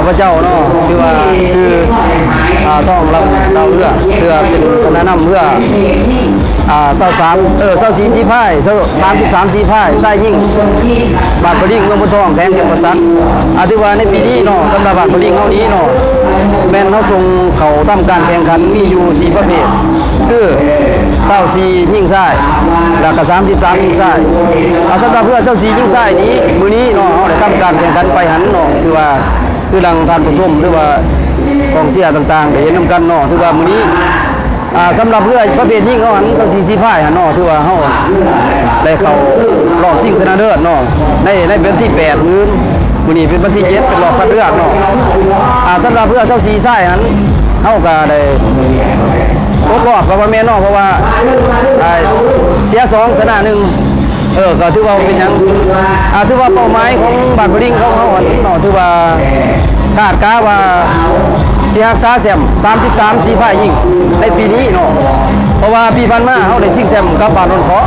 ພະເຈົ້າເນາະ ຖືວ່າຊື່ ອ່າ ທອງລາວເຮືອ ຖືວ່າເປັນຄະນະນຳເຮືອ ອ່າ ຊາວສາມ ເອີ ຊາວສີ່ສີພາຍ ຊາວ ສາມສິບສາມສີພາຍ ຊາຍຍິງ ບ້ານປະລິງ ເມືອງໂພນທອງ ແຂວງຈຳປາສັກ. ອ່າ ຖືວ່າໃນປີນີ້ເນາະ ສຳລັບບ້ານປະລິງເຮົານີ້ເນາະ ແມ່ນເຮົາສົ່ງເຂົ້າທຳການແຂ່ງຂັນມີຢູ່ສີ່ປະເພດ ຄື ຊາວສີ່ຍິງຊາຍ ແລ້ວກໍ ສາມສິບສາມຍິງຊາຍ. ອ່າ ສຳລັບເຮືອ ຊາວສີ່ຍິງຊາຍນີ້ ມື້ນີ້ເນາະ ເຮົາໄດ້ທຳການແຂ່ງຂັນໄປຫັ້ນເນາະ ຖືວ່າ ຄືດັ່ງທ່ານຜູ້ຊົມ ຫຼືວ່າກອງເຊຍຕ່າງໆ ໄດ້ເຫັນນຳກັນເນາະ ຖືວ່າມື້ນີ້ ອ່າ ສຳລັບເຮືອປະເພດຍິງເຮົາຫັ້ນ ຊາວສີ່ສີພາຍຫັ້ນເນາະ ຖືວ່າເຮົາໄດ້ເຂົ້າຮອບຊິງຊະນະເລີດເນາະ ໃນ ໃນວັນທີແປດ ມື້ ມື້ນີ້ເປັນວັນທີເຈັດ ເປັນຮອບຄັດເລືອກເນາະ. ອ່າ ສຳລັບເຮືອຊາວສີ່ຊາຍຫັ້ນ ເຮົາກໍໄດ້ຕົກຮອບກໍບໍ່ແມ່ນເນາະ ເພາະວ່າ ອ່າ ເສຍສອງ ຊະນະໜຶ່ງ ເອີ ກໍຖືວ່າບໍ່ເປັນຫຍັງ ອ່າ ຖືວ່າເປົ້າໝາຍຂອງບ້ານປະລິງຂອງເຮົາຫັ້ນເນາະ ຖືວ່າຄາດກະວ່າຊິຮັກສາແຊ້ມ ສາມສິບສາມສີພາຍຍິງໃນປີນີ້ເນາະ ເພາະວ່າປີຜ່ານມາເຮົາໄດ້ຊິງແຊ້ມກັບບ້ານດອນເຄາະ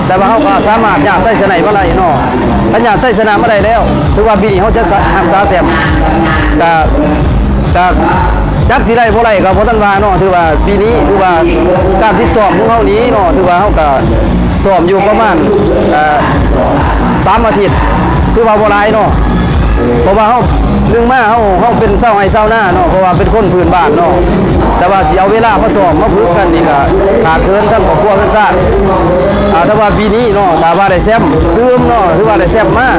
ແຕ່ວ່າເຮົາກໍສາມາດຍາດໄຊຊະນະມາໄດ້ເນາະ. ຄັນຍາດໄຊຊະນະມາໄດ້ແລ້ວ ຖືວ່າປີນີ້ເຮົາຈະສະ ຮັກສາແຊ້ມ ກະ ກະຈັກຊິໄດ້ບໍ່ໄດ້ກໍບໍ່ທັນວ່າເນາະ ຖືວ່າປີນີ້ຖືວ່າການຝຶກຊ້ອມຂອງເຮົານີ້ເນາະ ຖືວ່າເຮົາກໍຊ້ອມຢູ່ປະມານ ເອີ ສາມອາທິດ ຖືວ່າບໍ່ຫຼາຍເນາະ ເພາະວ່າເຮົາ ໜຶ່ງມາເຮົາ ເຮົາເປັນຊາວໄຮ່ຊາວນາເນາະ ເພາະວ່າເປັນຄົນພື້ນບ້ານເນາະ ແຕ່ວ່າຊິເອົາເວລາມາຊ້ອມມາຝຶກກັນນີ້ກໍຂາດເຂີນທັງຄອບຄົວເຮືອນຊາດ. ອ່າ ແຕ່ວ່າປີນີ້ເນາະ ຖ້າວ່າໄດ້ແຊ້ມຕື່ມເນາະ ຖືວ່າໄດ້ແຊ້ມມາ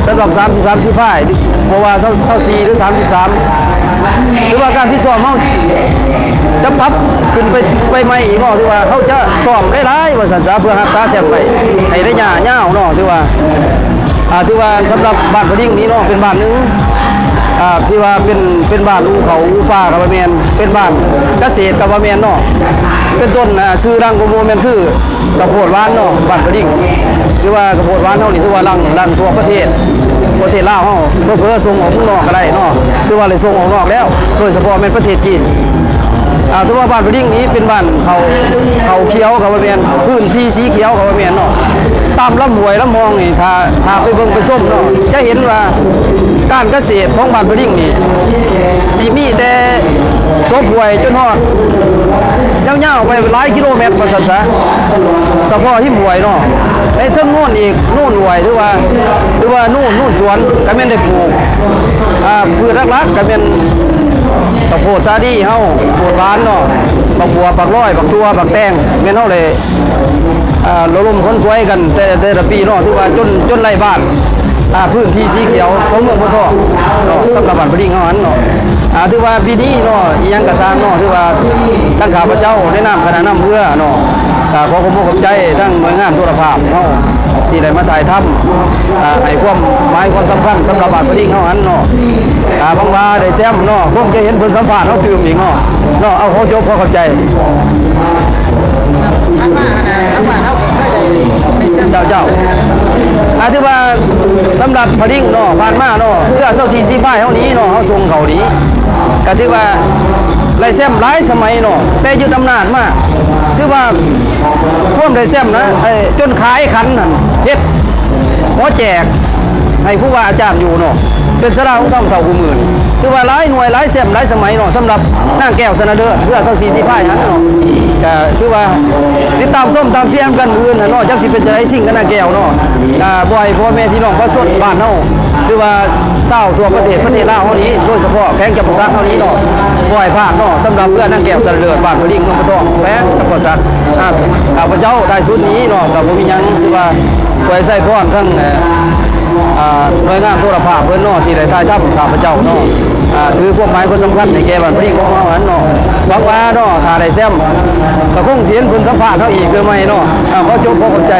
ສຳລັບສາມສິບສາມສີພາຍ ບໍ່ວ່າຊາວສີ່ ຫຼື ສາມສິບສາມ ຫຼືວ່າການຝຶກຊ້ອມເຮົາຈະປັບຂຶ້ນໄປ ໄປໃໝ່ອີກເນາະ ຖືວ່າເຮົາຈະຊ້ອມຫຼາຍໆ ວ່າຊັ້ນຊະ ເພື່ອຮັກສາແຊ້ມໄວ້ໃຫ້ໄລຍະຍາວເນາະ ຖືວ່າ ອ່າ ຖືວ່າສຳລັບບ້ານປະດິງນີ້ເນາະ ເປັນບ້ານໜຶ່ງ ອ່າ ທີ່ວ່າເປັນ ເປັນບ້ານອູເຂົ້າອູປາກໍວ່າແມ່ນ ເປັນບ້ານກະເສດກໍວ່າແມ່ນເນາະ ເປັນຕົ້ນ ອ່າ ຊື່ດັງກວ່າໝູ່ແມ່ນຄື ເຂົ້າໂພດຫວານເນາະ ບ້ານປະດິງ ຫຼືວ່າເຂົ້າໂພດຫວານເຮົານີ້ ຖືວ່າດັງ ດັງທົ່ວປະເທດ ປະເທດລາວເຮົາ ເຜີໆສົ່ງອອກເມືອງນອກກໍໄດ້ເນາະ ຖືວ່າໄດ້ສົ່ງອອກນອກແລ້ວ ໂດຍສະເພາະແມ່ນປະເທດຈີນ. ອ່າ ຖືວ່າບ້ານປະດິງນີ້ເປັນບ້ານເຂົ້າ ເຂົ້າຂຽວກໍວ່າແມ່ນ ພື້ນທີ່ສີຂຽວກໍວ່າແມ່ນເນາະ ຕາມລຳຫ້ວຍລຳຮ່ອງນີ້ ຖ້າ ຖ້າໄປເບິ່ງໄປຊົມເນາະ ຈະເຫັນວ່າການກະເສດຂອງບ້ານປະດິງນີ້ ຊິມີແຕ່ສົບຫ້ວຍຈົນຮອດ ຍາວໆໄປຫຼາຍກິໂລແມັດວ່າຊັ້ນຊະ ສະເພາະຮິມຫ້ວຍເນາະ ໃນເທິງໂນນອີກ ໂນນຫ້ວຍ ຫຼືວ່າ ຫຼືວ່າໂນນ ໂນນສວນ ກໍແມ່ນໄດ້ປູກ ອ່າ ພືດຫຼັກໆກໍແມ່ນເຂົ້າໂພດສາລີເຮົາ ໂພດຫວານເນາະ ບັກບົວ ບັກລອຍ ບັກຖົ່ວ ບັກແຕງ ແມ່ນເຮົາໄດ້ ອ່າ ລະດົມຂົນຂວາຍກັນແຕ່ ແຕ່ລະປີເນາະ ຖືວ່າຈົນ ຈົນໄລ່ບ້ານ ອ່າ ພື້ນທີ່ສີຂຽວຂອງເມືອງໂພນທອງເນາະ ສຳລັບບ້ານປະດິງເຮົາຫັ້ນເນາະ ອ່າ ຖືວ່າປີນີ້ເນາະ ອີ່ຫຍັງກໍຊ່າງເນາະ ຖືວ່າທາງຂ້າພະເຈົ້າໃນນາມຄະນະນຳເຮືອເນາະ ກໍຂໍຂອບອົກຂອບໃຈທາງໜ່ວຍງານໂທລະພາບເຮົາ ທີ່ໄດ້ມາຖ່າຍທຳ ອ່າ ໃຫ້ຄວາມໝາຍຄວາມສຳຄັນສຳລັບບ້ານປະດິງເຮົາຫັ້ນເນາະ ອ່າ ຫວັງວ່າໄດ້ແຊ້ມເນາະ ຄົງຈະເຫັນເພິ່ນສຳພາດເຮົາຕື່ມອີກເນາະ ເນາະ ເອົາ ຂໍຈົບ ຂໍຂອບໃຈ. ຜ່ານມາຫັ້ນນະ ທາງບ້ານເຮົາກໍເຄີຍໄດ້ ໄດ້ແຊ້ມ ເຈົ້າ ເຈົ້າ ອ່າ ຖືວ່າສຳລັບປະດິງເນາະ ຜ່ານມາເນາະ ເຮືອຊາວສີ່ສີພາຍເຮົານີ້ເນາະ ເຮົາສົ່ງເຂົ້ານີ້ ກໍຖືວ່າໄດ້ແຊ້ມຫຼາຍສະໄໝເນາະ ແຕ່ຍຶດອຳນາດມາ ຖືວ່າຄວາມໄດ້ແຊ້ມນະ ໄອ້ ຈົນຂາຍຂັນຫັ້ນ ເຮັດຫໍແຈກໃຫ້ຄູບາອາຈານຢູ່ເນາະ ເປັນສາລາອົງທຳເທົ່າຄູ່ມື້ນີ້ ຖືວ່າຫຼາຍໜ່ວຍ ຫຼາຍແຊ້ມ ຫຼາຍສະໄໝເນາະ ສຳລັບນາງແກ້ວຊະນະເລີດ ເຮືອຊາວສີ່ສີພາຍຫັ້ນເນາະ ກໍຖືວ່າຕິດຕາມຊົມຕາມເຊຍກັນມື້ອື່ນຫັ້ນເນາະ ຈັກຊິເປັນຈັ່ງໃດ ຊິງກັບນາງແກ້ວເນາະ ກໍບໍ່ໃຫ້ພໍ່ແມ່ພີ່ນ້ອງປະຊາຊົນບ້ານເຮົາ ຫຼືວ່າຊາວທົ່ວປະເທດ ປະເທດລາວເຮົານີ້ ໂດຍສະເພາະແຂວງຈຳປາສັກເຮົານີ້ເນາະ ບໍ່ໃຫ້ພາດເນາະ ສຳລັບເຮືອນາງແກ້ວຊະນະເລີດ ບ້ານປະດິງ ເມືອງໂພນທອງ ແຂວງຈຳປາສັກ ອ່າ ຂ້າພະເຈົ້າທ້າຍສຸດນີ້ເນາະ ກໍບໍ່ມີຫຍັງ ຄືວ່າ ຂໍໃຫ້ໄຊພອນທັງ ເອີ ອ່າ ໜ່ວຍງານໂທລະພາບເພິ່ນເນາະ ທີ່ໄດ້ຖ່າຍທຳຂ້າພະເຈົ້າເນາະ ອ່າ ຖືຄວາມໝາຍຄວາມສຳຄັນໃຫ້ແກ່ບ້ານປະດິງຂອງເຮົາຫັ້ນເນາະ ຫວັງວ່າເນາະ ຖ້າໄດ້ແຊ້ມ ກໍຄົງຊິເຫັນເພິ່ນສຳພາດເຮົາອີກເທື່ອໃໝ່ເນາະ ອ່າ ຂໍຈົບ ຂໍຂອບໃຈ.